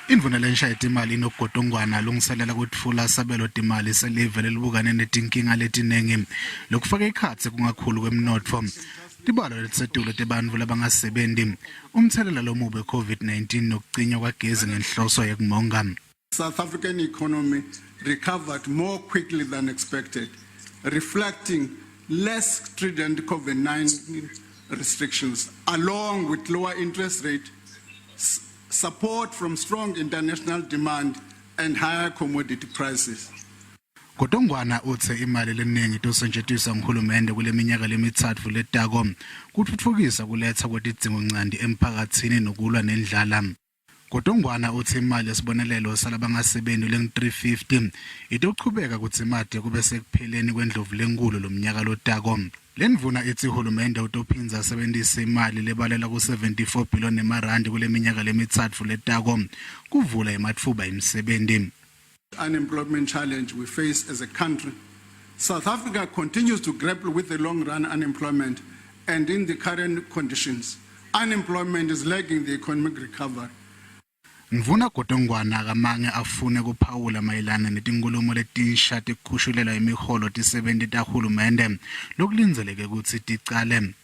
Indvuna lensha yetimali Enoch Godongwana alungiselela kutfula sabelo timali selive lelibukane netinkinga letinengi lokufaka ekhatsi kungakhulu kwemnotfo, tibalo letisetulu tebantfu labangasebenti, umtselela lomubi we-COVID-19 nokucinywa kwagezi ngenhloso yekumonga. South African economy recovered more quickly than expected, reflecting less stringent COVID-19 restrictions, along with lower interest rate, support from strong international demand and higher commodity prices. Godongwana utse imali leningi itosetjentiswa nguhulumende kuleminyaka lemitsatfu letako kutfutfukisa kuletsa kwetidzingonchanti emphakatsini nokulwa nendlala. Godongwana utsi imali yesibonelelo salabangasebenti lengu-350 itochubeka kudzimate kube sekupheleni kwendlovulenkhulu lomnyaka lotako. Lendvuna itsi hulumende utophindza asebentise imali lebalelwa ku-74 billion emarandi kuleminyaka lemitsatfu letako kuvula ematfuba emisebenti. Unemployment challenge we face as a country. South Africa continues to grapple with the long run unemployment, and in the current conditions, unemployment is lagging the economic recovery. Ndvuna Godongwana akamange afune kuphawula mayelana netinkhulumo letinsha tekukhushulela imiholo tisebenti tahulumende lokulindzeleke kutsi ticale.